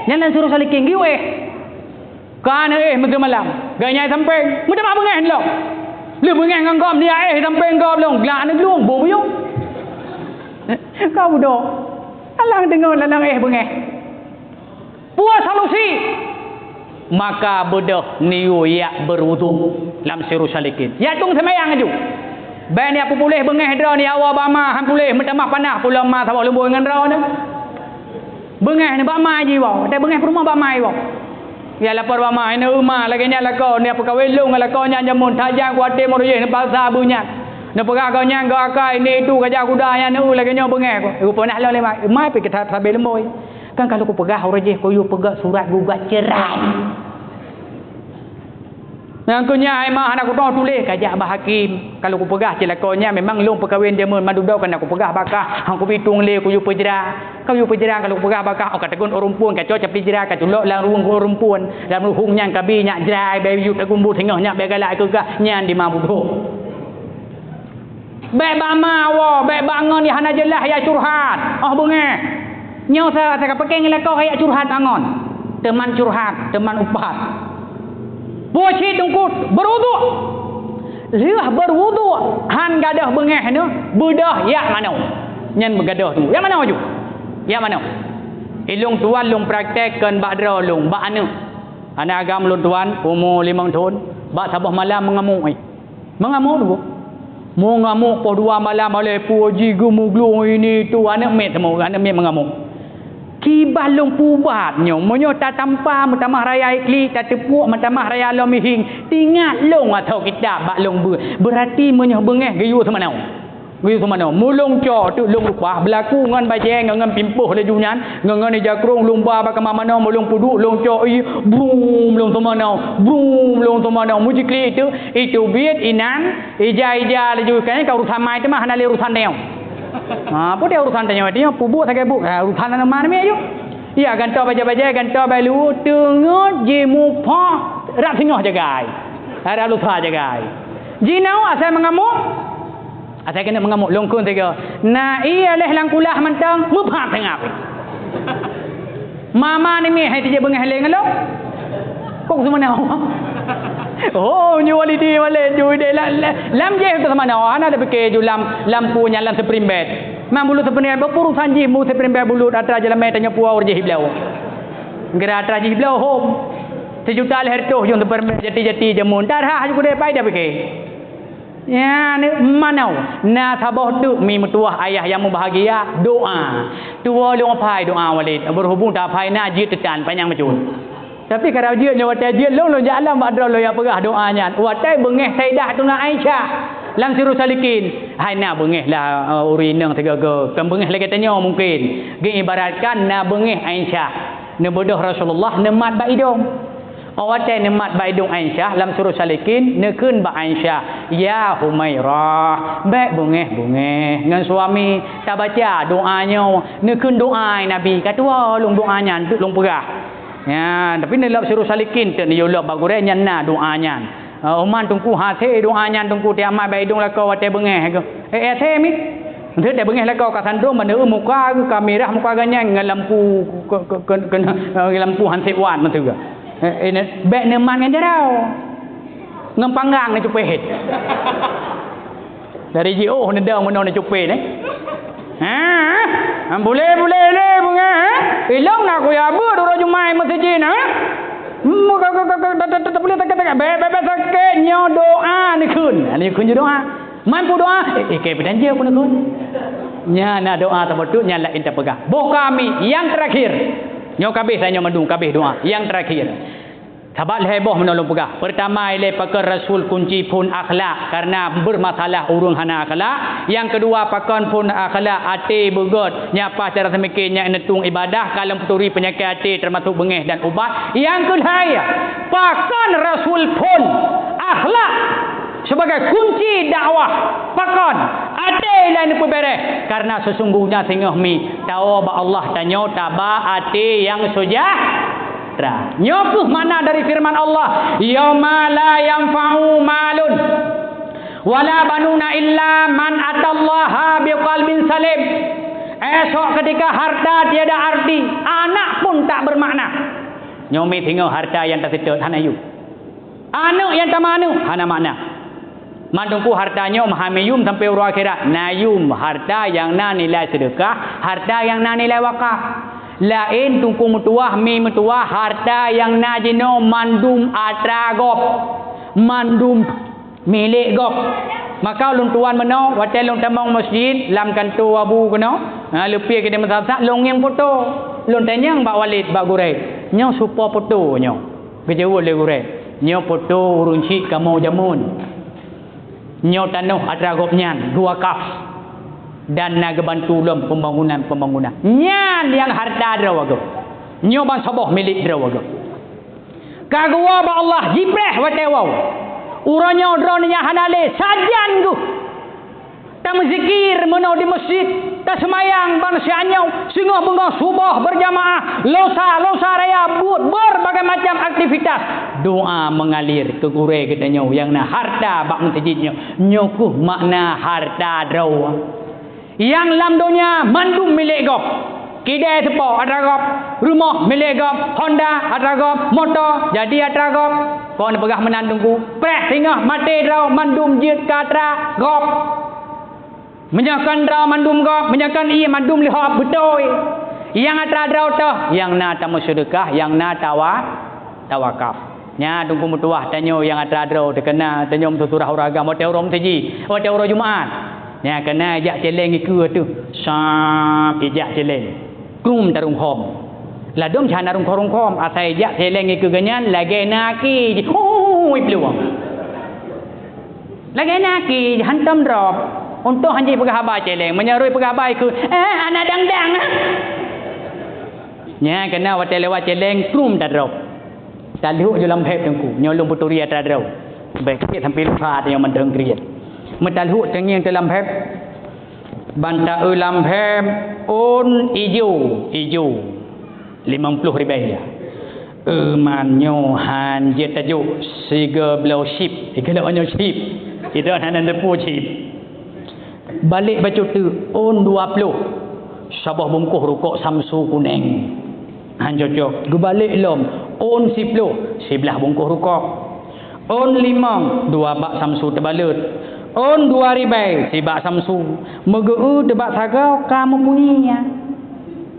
nyan nan Sirus Salikin geuyue eh. Ka na éh meuseumalam. Geuh nyang sampéng, meutamah beungéh lom. Lheueh beungéh ngon gob, niyak éh sampéng gob lom, glak neuglueng, bubuyong. Ka budok. Alang deungon, alang éh beungéh. Peue solusi? Maka beudôh neuyue yak beuruduk lam Sirus Salikin. Yak tueng seumayang aju. Bèk neujak peupuléh beungéh droeneuh, neujak woe bak ma, han puléh, meutamah panas pulo ma saboh lumbôi ngon droeneuh. Beungéh nibak ma jiwoe, watèe beungéh peurumoh bak ma jiwoe. Ya lapor bak ma, "Neu ma, lagèe nyan lakoe, neupeukawen lôn ngon lakoe nyan jameun, tajang kuaté meuruyeh neupaksa beu nyan. Neupeugah gobnyan geu akai, ni itu gajah kuda nyan, neu lagèe nyoe beungéh." Geupeunah lom lé ma, "Ma pih ka sabé lumbôi. Kan ka lôn kupeugah uroe jéh kuyue peugah surat gugat cerai." Nyang keu nyan hai ma hana kutoh tuléh, kajak bak hakém. Ka lôn kupeugah cit lakoe nyan memang lôn peukawen jameun, ma dudoe ka na kupeugah bak kah, han kubi tueng lé kuyue peujra. Ka yue peujra ka lôn kupeugah bak kah, oh ka teukon ureueng phôn, ka cok capi jra, ka culok lam rueng ureueng phôn. Lam ruhueng nyan kabi nyak jrai, bèk yue teukon buet singoh nyak bèk galak keu kah, nyan di ma budok. Bèk bak ma woe, bèk bak ngon nyang hana jeulaih jak curhat. Oh beungéh. Nyoe sa, sa ka peuke ngon lakoe jak curhat bak ngon. Teuman curhat, teuman upat. Peue cit teungku, beuruduk. Lheueh beuruduk, han gadôh beungéh nyoe, beudôh jak manoe. Nyan beugadôh teungku. Jak manoe aju. Jak manoe. Ilôn tuan lôn praktek kon bak droe lôn, bak aneuk. Aneuk agam lôn tuan, umu limong thôn, bak saboh malam meungamuk, eh. Meungamuk teungku. Meungamuk poh dua malam, alah peue jih geumuglueng ini itu, aneuk miet teuma, aneuk miet meungamuk. Kiban lôn peuubat nyoe, meunyoe tatampa meutamah raya iklik, tateupuek meutamah raya lom mihing, teuingat lôn atau kitab bak lôn beuet. Beurati meunyoe beungéh geuyue seumanoe. Geuyue seumanoe, mulông cok teuk lông leupah, beulaku ngon bajée ngon, ngon pimpôh laju nyan, ngon, ngon ija krông lông ba bak kama manoe, mulông peuduek lông cok, i, brum, lông seumanoe, brum, lông seumanoe, mujiklik teuk, iteubiet inan, ija-ija laju, kan ka urusan mai teuma hana lé urusan tanyoe. Ha, peue dia urusan tanyoe, tanyoe peubuet sagai buet, ha, urusan aneuk ma namiet aju. Ya, gantoe bajée-bajée, gantoe bak luweue, teungeut jimuphah rab singoh jagai. Rab lusa jagai. Jinoe asai meungamuk. Asai keuneuk meungamuk, lông kheun sigoe. Na ié lheueh lam kulah mantong, meupham teungab. Mama ni mih hai tijak beungéh lé ngon lôn. Kok seumanoe? Oh, nyoe walidi walé, nyoe deh la-, la-, lam jih tu seumanoe. Hana ada pikir ju lam, lam pu nyan lam spring bed. Mang bulut spring bed, beupeurusan jih mu spring bed bulut atra jalamé tanyoe puwoe ureueng jih bloe. Geura atra jih bloe hom. Sijuta lhèe reutôh jong spring bed jati-jati jameun. Darah ju keudeh pai dah pikir. Nyan manoe, na saboh teuk mi meutuwah ayah nyang mubahgia, doa. Tuwoe lôn aphai doa Walid, beureubung ta aphai na jeuet teutan panyang bacut. Tapi karab jeuet nyoe watèe jeuet lôn, lôn jak alam bak droe lôn jak peugah doa nyan. Watèe beungéh Saidah Tuna Aisyah lam Sirus Salikin. Hai na beungéh lah, eh, ureueng inong sigoe-goe, kon beungéh lagèe tanyoe mungken. Geuibaratkan na beungéh Aisyah. Neubeudôh Rasulullah neumat bak idong. Óh watèe neumat bak idong Aisyah lam Sirus Salikin, neukheun bak Aisyah, "Ya Humairah, bèk beungéh-beungéh ngon suami, tabaca doa nyoe." Neukheun doa Nabi, ka tuwoe lôn doa nyan, teuk lôn peugah. Nyan, tapi neulop Sirus Salikin teuk neuyue lop bak gurèe nyan na doa nyan. Eh, uman Teungku hasé doa nyan Teungku tiamat bak idong lakoe watèe beungéh. Eh, eh, hasé mi. Watèe beungéh lakoe ka sandrong, meuneu muka ka mirah muka geuh nyan ngon lampu ke, ke, ke, ke, eh, lampu hansip wan meuteugah. Eh, eh, ne-, bèk neumat ngon jaroe. Ngon panggang neucupet. Dari jiôh neudong meunoe neucupet, eh. Ha? Bulèe-bulèe lé beungéh, eh? Ilong na kuya beuet uroe Jumaat meuseujid, ha? Hmm, ka, ka, ka, ka, ta, ta, ta, ta, boleh takut, takut. Bèk, bèk, bèk sakét, nyoe doa neukheun. Neukheun ju doa. Man peudoa, eh, eh, keu peudanjé pun neukheun. Nyan na doa saboh teuk, nyan laén tapeugah. Boh kami nyang teurakhir. Nyoe kabéh tanyoe mandum, kabéh doa. Nyang teurakhir. Sabab lhèe boh meunoe lôn peugah. Peurtama ilèe pakon Rasul kunci phôn akhlak, kareuna beurmasalah ureueng hana akhlak. Nyang keudua pakon phôn akhlak, até beugöt, nyan paih cara seumiké nyan neutueng ibadah, ka lheueh peuturi peunyakét até teumasok beungéh dan ubat. Nyang keulhèe, pakon Rasul phôn akhlak sibagai kunci dakwah. Pakon? Até ilèe neupeubéréh, kareuna seusungguhnya singoh mi tawoe bak Allah tanyoe taba até nyang seujah- Tra. Nyoe kheueh makna dari firman Allah, "Yauma la yanfa'u malun wala banuna illa man atallaha biqalbin salim." Esok ketika harta tiada arti, anak pun tak bermakna. Nyoe mi singoh harta nyang taseutôt hana yum. Aneuk nyang tameuaneuk hana makna. Man Teungku harta nyoe meuhai miyum sampoe uroe akhirat. Na yum harta nyang na nilai seudeukah, harta nyang na nilai wakaf. Laén Teungku meutuwah, mi meutuwah, harta nyang na jinoe mandum atra gob, mandum milék gob. Maka ulôn tuan meunoe, watèe lôn tamong meuseujid lam kantô Abu keunoe, ha, leupie keudéh meusasak, lôn ngieng poto. Lôn tanyong bak Walid, bak gurèe, "Nyoe soe po poto nyoe?" Geujaweueb lé gurèe, "Nyoe poto ureueng chik kamoe jameun. Nyoe tanoh atra gobnyan geuwakaf dan na geubantu lom pembangunan-pembangunan." Nyan nyang harta droe gob. Nyoe ban saboh milék droe gob. Ka geuwoe bak Allah, jipreh watèe woe. Uroe nyoe droeneuh nyang hana lé, sajan geuh. Tameuzikir meunoe di meuseujid, taseumayang ban siat nyoe, singoh beungoh suboh beurjamaah, lusa, lusa raya buet beurbagai macam aktivitas. Doa meungalir keu gurèe geutanyoe nyang na harta bak meuseujid nyoe. Nyoe kheueh makna harta droe. Nyang lam donya mandum milék gob. Kidée teupo atra gob, rumoh milék gob, Honda atra gob, moto jadi atra gob. Kon peugah meunan Teungku, preh singoh maté droe mandum jeuet keu atra gob. Meunyoe kon droe mandum gob, meunyoe kon ié mandum leuhob beutôi. Nyang atra droe toh, nyang na tameuseudeukah, nyang na tawa-, tawakaf. Nyan Teungku meutuwah tanyoe nyang atra droe teukeuna tanyoe meususurah ureueng agam watèe uroe meuseujid, watèe uroe Jumaat. Nyan keuna ijak céléng ikeue teuh. Sap ijak céléng. Krum tarungkhom. Ladôm cit hana rungkhom-rungkhom, asai ijak céléng ikeue geuhnyan lagèe na aki jih. Hui, plueng. Lagèe na aki jih hantom drop. Untông hana jipeugah haba céléng, meunyoe rhoi peugah haba ikheun, "Eh, anak dang-dang, ah." Nyan keunan watée lewat céléng, krum tadrop. Talhok ju lam bheb teungku, nyoe lôn peuturi atra droe. Bèk kriet sampoe luha nyoe mantong kriet. Meutalhok teungieng teuh lam bheb, ban taeu lam bheb ôn ijo, ijo. Limong ploh ribèe. Euman nyoe han jeuet tajok sigoe bloe chip. Igoe nyoe chip. Idong hana teupeu chip. Balek bacut teuk, ôn dua ploh. Saboh bungkôh rukok Samsu kunéng. Han cocok. Geubalek lom, ôn siploh. Siblaih bungkôh rukok. Ôn limong, dua bak Samsu teubalot. Ôn dua ribèe, sibak Samsu. Meugeu-eu teubak sagoe ka meupunyia.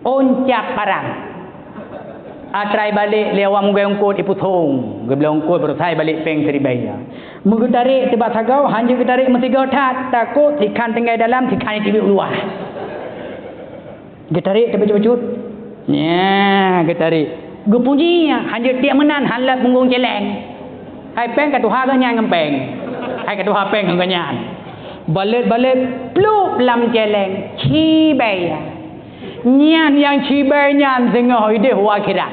Ôn cap parang. Atra ibalek lé awak meugöt eungkôt iputhong, geubloe eungkôt baroesa ibalek péng siribèe. Meugeutarek teubak sagoe, han jeuet geutarek meusigoe that, takot sikhan tinggai dalam, sikhan jitibiek u luwa. Geutarek teubacut-bacut. Nyan, geutarek. Geupunyia, han jeuet tiek meunan, han lheueh punggong céléng. Hai péng ka tuha geuh nyan ngon péng. Hai ka tuha péng ngon geuh nyan. Balot-balot plup lam céléng, cibèe. Nyan nyang cibèe nyan teungoh idéh u akhirat.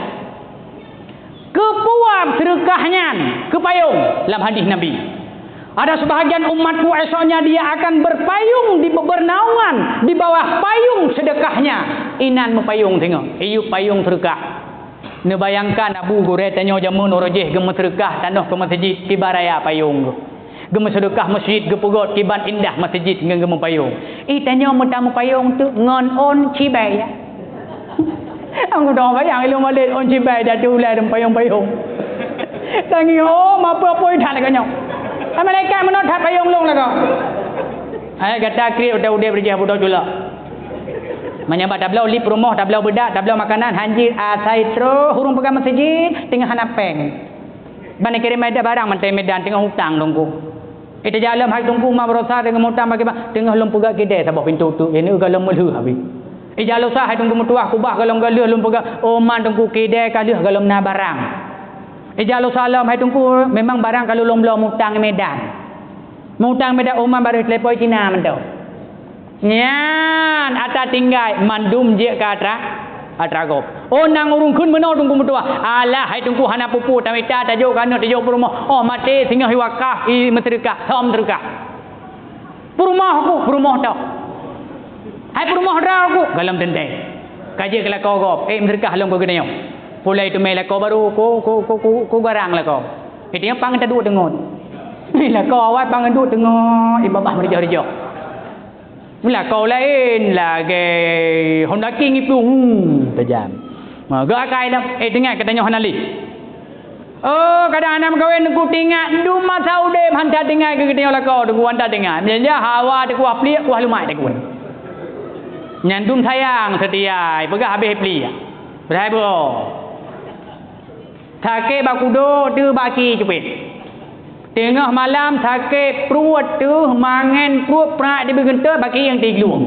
Keupeue seudeukah nyan? Keu payong lam hadis Nabi. Ada sebahagian umatku esoknya dia akan berpayung di, bernaungan di bawah payung sedekahnya. Inan meupayong teungoh, iyup payong seudeukah. Neubayangkan Abu Hurairah tanyoe jameun uroe jéh geumeuseudeukah tanoh keu meuseujid kiban raya payong geuh. Geumeuseudeukah meuseujid geupeugöt kiban indah meuseujid ngon geumeupayong. Ih, tanyoe meutamupayong teuk ngon ôn cibèe. Aku dah bayang ilong balik ôn cibèe dah tu ulai dan payong-payong. Tangi, oh, mapeue-peue that lagèe nyoe. Hai malaikat meunoe that payong lôn lagoe. Hai gata kriet udah udeb rijah budok julak. Meunyoe bak tabloe lip rumoh, tabloe beudak, tabloe makanan, hanjeuet asai troh ureueng peugah meuseujid, teungoh hana péng. Ban ikirém Medan barang mantong Medan teungoh utang teungku. Ijak lom hai teungku ma baroesa teungoh mutang bagi bang, teungoh lôn peugah kidée saboh pintoe teuk, ini galom meulheueh habéh. Ijak lom sa hai teungku meutuah kubah galom galeuh lôn peugah, oh man teungku kidée ka lheueh galom na barang. Ijak lom sa lom hai teungku memang barang ka lôn bloe mutang Medan. Mutang Medan oh man barô telepon Cina mantong. Nyan atra tinggai mandum jeuet keu atra, atra gob. Oh nang ureueng kheun meunoe teungku meutuah. Alah hai teungku hana peue-peue tamita tajok keu aneuk tajok peurumoh. Oh maté singoh iwakaf, i meuseudeukah, thom seudeukah. Peurumoh ku, peurumoh toh. Hai peurumoh droe ku, galom teuntée. Ka jeuet keu lakoe gob, eh meuseudeukah lom keu geutanyoe. Pulai teumé lakoe barô, ku, ku, ku, ku, ku garang lakoe. Eh teungoh pang taduek teungoh. Lakoe awai pang duek teungoh, i babah meurijok-rijok. Meunan lakoe laén lagèe Honda King iplueng, hmm, tajam. Ma, geuakai dah. Eh, teuingat geutanyoe hana lé. Oh, kadang hana meukawen ku teuingat dum masa udeb han that teuingat keu geutanyoe lakoe teungku han that teuingat. Meunyo hawa teukuah pliek, kuah lumat teukuah. Nyan dum sayang seutia, peugah habéh pliek. Beurai beuo. Sakét bak kudok teuh bak ki cupet. Teungoh malam sakét pruet teuh mangen pruet prak di beugeuntot bak ki nyang tiglueng.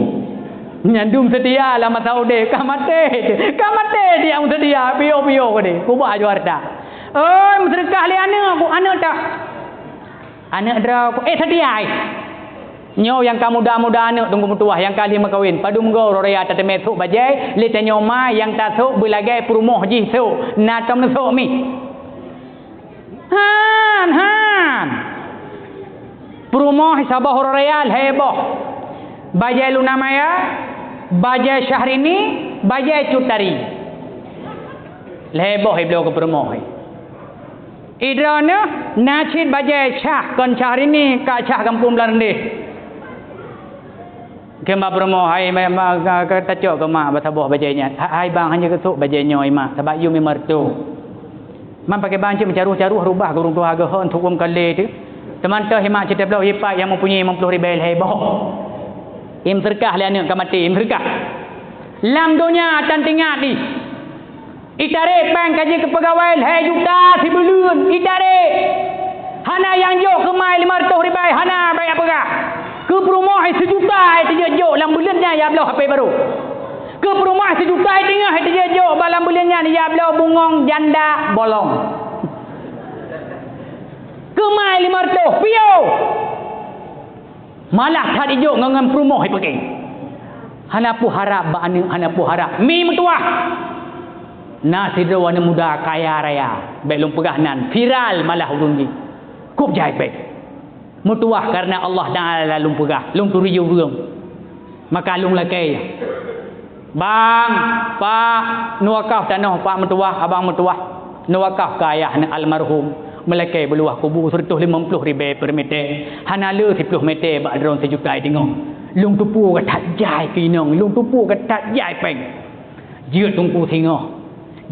Nyan dum seutia lam masa udeb ka maté. Ka maté dia nyang seutia piôh-piôh keudeh kubah aju harta. Oi meuseudeukah lé aneuk ku aneuk tah. Aneuk droe ku eh seutia ai. Nyoe nyang ka muda-muda aneuk teungku meutuah nyang ka lheueh meukawen, padum goe uroe raya tateumé sôk bajèe, lé tanyoe ma nyang tasôk beulagèe peurumoh jih sôk, na tom neusôk mi. Han, han. Peurumoh saboh uroe raya lhèe boh. Bajèe Luna Maya, bajèe Syahrini, bajèe Cut Tari. Lhèe boh ibloe keu peurumoh. I droeneuh na cit bajèe cah kon cah rini ka cah gampông Blang Reundeh. Kheun bak peurumoh, "Hai ma, ma, ka, ka tacok keu mak bak saboh bajèe nyan." "Ha, hai bang, hana geusôk bajèe nyoe mak, sabab yum i meureutoh." Man paké bang cit meucaroh-caroh rubah gurông tuha geuhon tuwöm kalé teuh. Teuma toh i mak cit tabloe ipat nyang meupunyai limong ploh ribèe lhèe boh. Im seureukah lé aneuk ka maté, im seureukah. Lam donya tan teuingat ih. Itarek péng ka jeuet keu peugawai lhèe juta sibuleuen, itarek. Hana nyang jok keu mai limong reutôh ribèe, hana bèk peugah. Keu peurumoh seujuta teujok lam buleuen nyan ya bloe hapé barô. Keu peurumoh seujuta teungoh teujok bak lam buleuen nyan ya bloe bungong janda bolong. Keu mai limong reutôh, piôh. Malah that ijok ngon, ngon peurumoh ipaké. Hana peue harab bak aneuk, hana peue harab. Mi meutuwah. Na sidroe aneuk muda kaya raya, bék lôn peugah nan, viral malah ureueng jih. Kôb jai péng. Meutuwah kareuna Allah Taala lôn peugah, lôn turi ureueng. Maka lôn lakée, "Bang, Pak, neuwakaf tanoh Pak meutuwah, abang meutuwah. Neuwakaf keu ayah neuh almarhum, meulakée beuleubeh kubu seureutôh limong ploh ribée per mètè, hana le siploh mètè bak droeneuh sijuta teungoh." Lôn tupue that jai keu inong, lôn tupue that jai péng. Jeuet teungku singoh,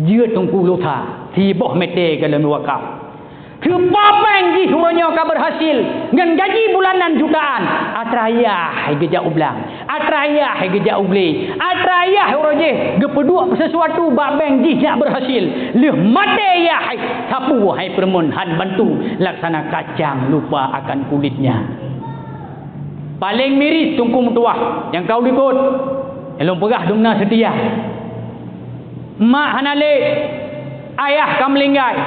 jeuet teungku lusa, siboh mètè ka lôn wakaf. Teupeue péng jih uroe nyoe ka beurhasil ngon gaji bulanan jutaan. Atra yah hai geujak u blang, atra yah hai geujak u glé, atra yah uroe jih geupeuduek sisuatu bak bank jih nyak beurhasil. Lheueh maté yah hai sapeue hai peureumeun han bantu laksana kacang lupa akan kulitnya. Paleng miris teungku meutuwah nyang ka u likot. Lôn peugah dumna seutia. Mak hana lé, ayah ka meulinggai,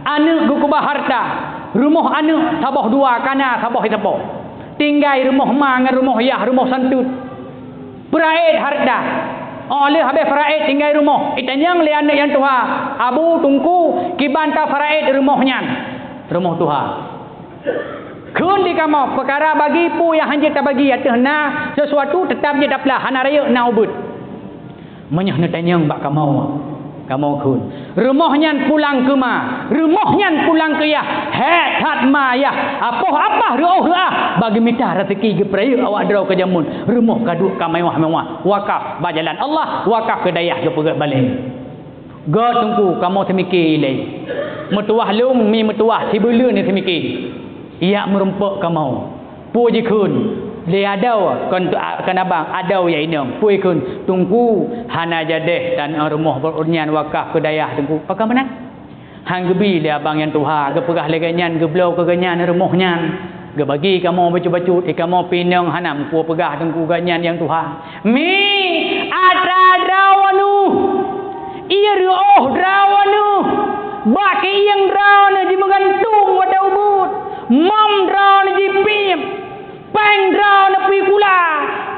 aneuk geukeubah harta, rumoh aneuk saboh dua kana saboh isapo. Tinggai rumoh ma ngon rumoh yah, rumoh santeut. Peuraét harta. Óh lheueh habéh peuraét tinggai rumoh, itanyong lé aneuk nyang tuha, "Abu, teungku, kiban tapeuraét rumoh nyan?" "Rumoh tuha." "Kheun di kamoe, peukara bagi peue nyang hanjeuet tabagi ateueh na sisuatu teutap jeuet taplah, hana rayeuk na ubeuet." Meunyoe neutanyong bak kamoe, kamoe kheun, "Rumoh nyan pulang keu ma, rumoh nyan pulang keu yah, hék that ma yah, apoh apah reuôh reuah bak geumita raseuki geupeurayeuk awak droe keu jameun, rumoh ka duek ka mewah-mewah, wakaf bak jalan Allah, wakaf keu dayah geupeugét balée." Göt teungku, kamoe seumiké ilée. Meutuwah lôn, mi meutuwah sibeuleu ni seumiké. Ijak meurumpok kamoe. Peue jikheun? Lé adoe kon, kon abang, adoe ya inong. Peue jikheun? Teungku, hana jadeh tan rumoh bak ureueng nyan wakaf keu dayah teungku. Pakon meunan? Han geubi lé abang nyang tuha, geupeugah lé gobnyan geubloe keu gobnyan rumoh nyan. Geubagi kamoe bacut-bacut, di kamoe pi inong hana meupeue peugah teungku gobnyan nyang tuha. Mi, atra droeneuh, ié reuôh droeneuh, bak keuieng droeneuh jimeugantung watée ubeuet, mom droeneuh jipiep, péng droeneuh pikula,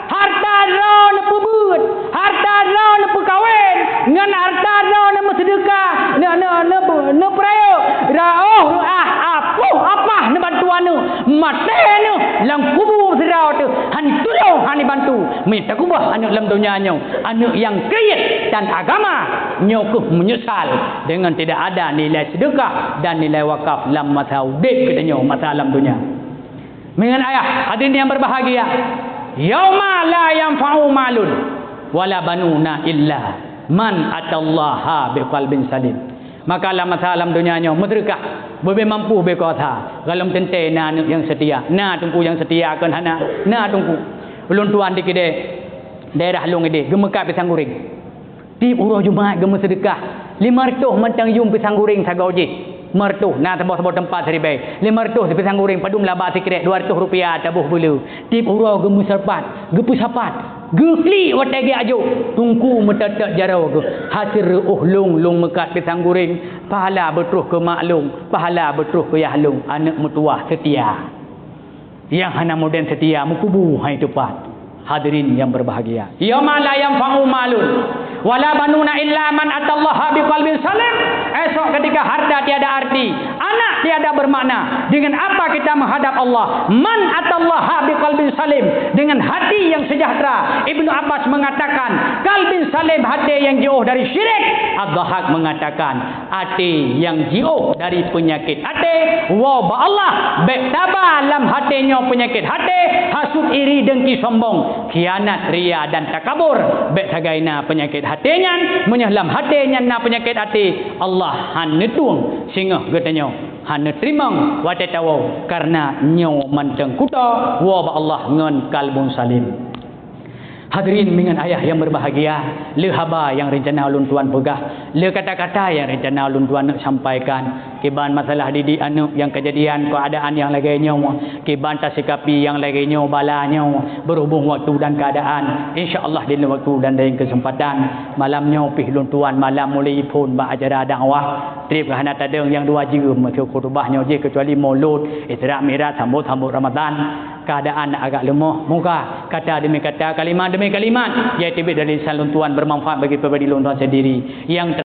harta droeneuh peubeuet, harta droeneuh peukawen, ngon harta droeneuh meuseudeukah, ne-, ne-, ne-, neupeurayeuk, reuôh reuah, apoh apah neubantu aneuk, maté aneuk lam kubu sidroe teuh, han tulông han ibantu. Mita keubah aneuk lam donya nyoe, aneuk nyang kriet dan agama, nyoe keuh meunyeusal deungon tidak ada nilai seudeukah dan nilai wakaf lam masa udeb geutanyoe, masa lam donya. Meungon ayah, hadirin yang berbahagia, yauma la yanfa'u malun wala banuna illa man atallaha biqalbin salim. Maka lam masa lam donya nyoe meuseudeukah, beubeh mampu beh kuasa, galom teuntée na aneuk nyang seutia, na teungku nyang seutia kon hana, na teungku. Ulôn tuan di keudée daerah lôn ideh geumeukat pisang goreng. Tieb uroe Jumat geumeuseudeukah, lima reutôh mantong yuem pisang goreng sagoe jih. Lima reutôh, na saboh-saboh teumpat siribée. Lima reutôh di pisang goreng padum laba sikrek, dua reutôh rupiah taboh beuleu. Tieb uroe geumeusapat, geupeusapat. Geuklik watée geuajok, teungku meutot-tot jaroe geuh. Hasé reuôh lôn, lôn meukat pisang goreng, pahala beutroh keu mak lôn, pahala beutroh keu yah lôn, aneuk meutuwah seutia. Nyang hana modern seutia meukubu hai teupat. Hadirin yang berbahagia, yauma la yanfa'u malun wala banuna illa man atallaha biqalbin salim. Esok ketika harta tiada arti, anak tiada bermakna, dengan apa kita menghadap Allah? Man atallaha biqalbin salim, dengan hati yang sejahtera. Ibnu Abbas mengatakan, qalbin salim, hati yang jauh dari syirik. Ad-Dhahhak mengatakan, até nyang jiôh dari peunyakét até, woe bak Allah, bék taba lam até nyoe peunyakét até, hasut, iri, dengki, sombong, khianat, ria dan takabur, bék sagai na peunyakét até nyan. Meunyoe lam até nyan na peunyakét até, Allah han neutueng singoh geutanyoe, han neuteurimong watée tawoe, kareuna nyoe mantong kuto woe bak Allah ngon kalbun salim. Hadirin meungon ayah nyang berbahagia, le haba nyang reuncana ulôn tuan peugah, le kata-kata nyang reuncana ulôn tuan neuk sampaikan, kiban masalah didik aneuk nyang keujadian keuadaan nyang lagée nyoe, kiban tasikapi nyang lagée nyoe bala nyoe, berhubung waktu dan keadaan, insya Allah di laén waktu dan laén keuseumpatan, malam nyoe pih ulôn tuan malam mulai phon bak acara dakwah. Treb ka hana tadong nyang dua jeuem meuseu khutubah nyoe jih, keucuali Maulud, Isra Mi'raj, sambot-sambot Ramadan. Keuadaan agak leumoh. Moga kata demi kata, kalimat demi kalimat, jai teubiet dari lisan lôn tuan, bermanfaat bagi pribadi lôn tuan sendiri. Nyang